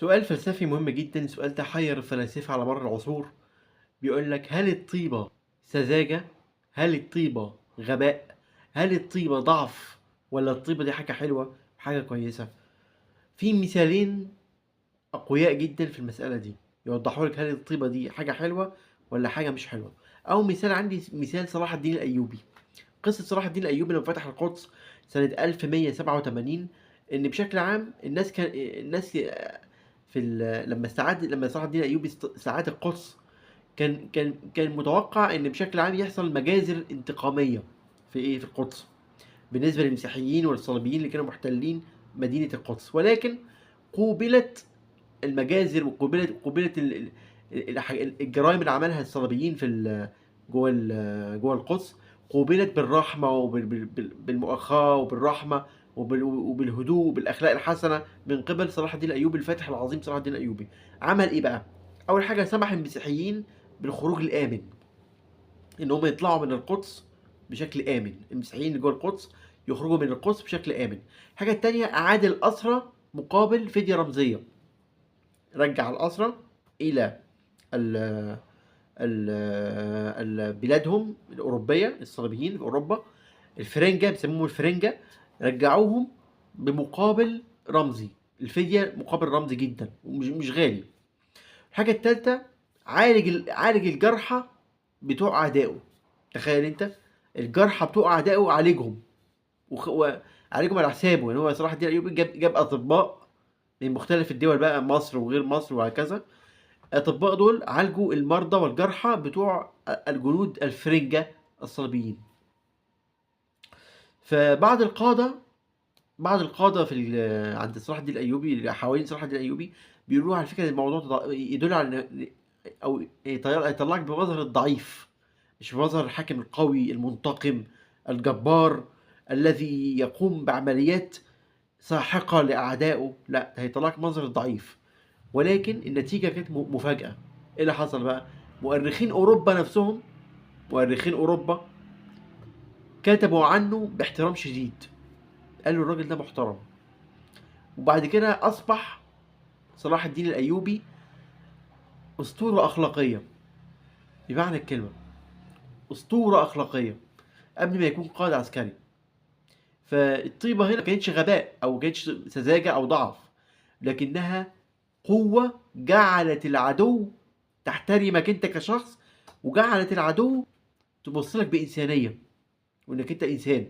سؤال فلسفي مهم جدا، سؤال ده حير الفلاسفة على مر العصور. بيقول لك: هل الطيبة سذاجة؟ هل الطيبة غباء؟ هل الطيبة ضعف؟ ولا الطيبة دي حاجة حلوة، حاجة كويسة؟ في مثالين أقوياء جدا في المسألة دي يوضحوا لك هل الطيبة دي حاجة حلوة ولا حاجة مش حلوة. أو مثال عندي، مثال صلاح الدين الأيوبي. قصة صلاح الدين الأيوبي لما فتح القدس سنة 1187، إن بشكل عام الناس كان الناس في لما استعاد، لما صلاح الدين الأيوبي استعاد القدس، كان متوقع إن بشكل عام يحصل مجازر انتقامية في إيه؟ في القدس بالنسبة للمسيحيين والصليبيين اللي كانوا محتلين مدينة القدس. ولكن قوبلت المجازر وقوبلت الجرائم اللي عملها الصليبيين في جوه القدس، قوبلت بالرحمة وبالمؤاخاة وبالرحمة وبالهدوء وبالأخلاق الحسنة من قبل صلاح الدين الأيوبي، الفاتح العظيم صلاح الدين الأيوبي. عمل إيه بقى؟ أول حاجة سمح المسيحيين بالخروج الآمن، إن هم يطلعوا من القدس بشكل آمن، المسيحيين اللي جوه القدس يخرجوا من القدس بشكل آمن. الحاجة التانية، أعاد الأسرى مقابل فدية رمزية، رجع الأسرى إلى بلادهم الأوروبية، الصليبيين في أوروبا، الفرنجة، بيسموهم الفرنجة، رجعوهم بمقابل رمزي، الفدية مقابل رمزي جدا ومش مش غالي. الحاجة التالتة، عالج الجرحى بتوع أعدائه. تخيل أنت، الجرحى بتوع أعدائه عالجهم وعالجهم على حسابه. يعني هو صلاح الدين الأيوبي جاب أطباء من مختلف الدول بقى، مصر وغير مصر وهكذا. الأطباء دول عالجوا المرضى والجرحى بتوع الجنود الفرنجة الصليبيين. فبعض القادة، بعض القادة في عند صلاح الدين الأيوبي، حوالين صلاح الدين الأيوبي، بيقولوا على فكرة الموضوع ده يدل على أو يطلعك بمظهر الضعيف، مش بمظهر الحاكم القوي المنتقم الجبار الذي يقوم بعمليات ساحقة لأعدائه. لا، هيطلعك منظر الضعيف. ولكن النتيجة كانت مفاجأة. إيه اللي حصل بقى؟ مؤرخين أوروبا نفسهم، مؤرخين أوروبا كتبوا عنه باحترام شديد، قالوا الراجل ده محترم. وبعد كده أصبح صلاح الدين الأيوبي أسطورة أخلاقية بمعنى الكلمة، أسطورة أخلاقية قبل ما يكون قائد عسكري. فالطيبة هنا ما كانتش غباء أو كانتش سذاجة أو ضعف، لكنها قوة جعلت العدو تحترمك أنت كشخص، وجعلت العدو تبص لك بإنسانية، وإنك أنت إنسان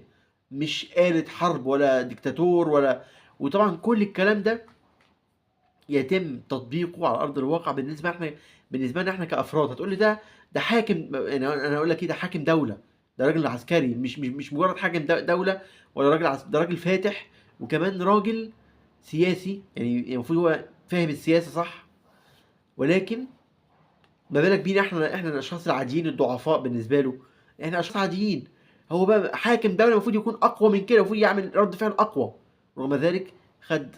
مش آلة حرب ولا ديكتاتور ولا. وطبعا كل الكلام ده يتم تطبيقه على أرض الواقع بالنسبة لنا احنا كأفراد. هتقول لي ده حاكم، يعني أنا أقول لك إيه، ده حاكم دولة، ده راجل عسكري، مش مجرد حاكم دولة ولا راجل ده راجل فاتح وكمان راجل سياسي، يعني المفروض هو فاهم السياسة صح. ولكن ما بالك بينا احنا الاشخاص العاديين الضعفاء بالنسبة له، احنا اشخاص عاديين. هو بقى حاكم دولة المفروض يكون اقوى من كده، المفروض يعمل رد فعل اقوى. رغم ذلك خد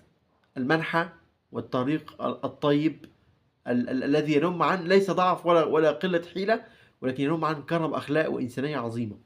المنحى والطريق الطيب الذي ينم عن ليس ضعف ولا قلة حيلة، ولكن ينم عن كرم أخلاق وإنسانية عظيمة.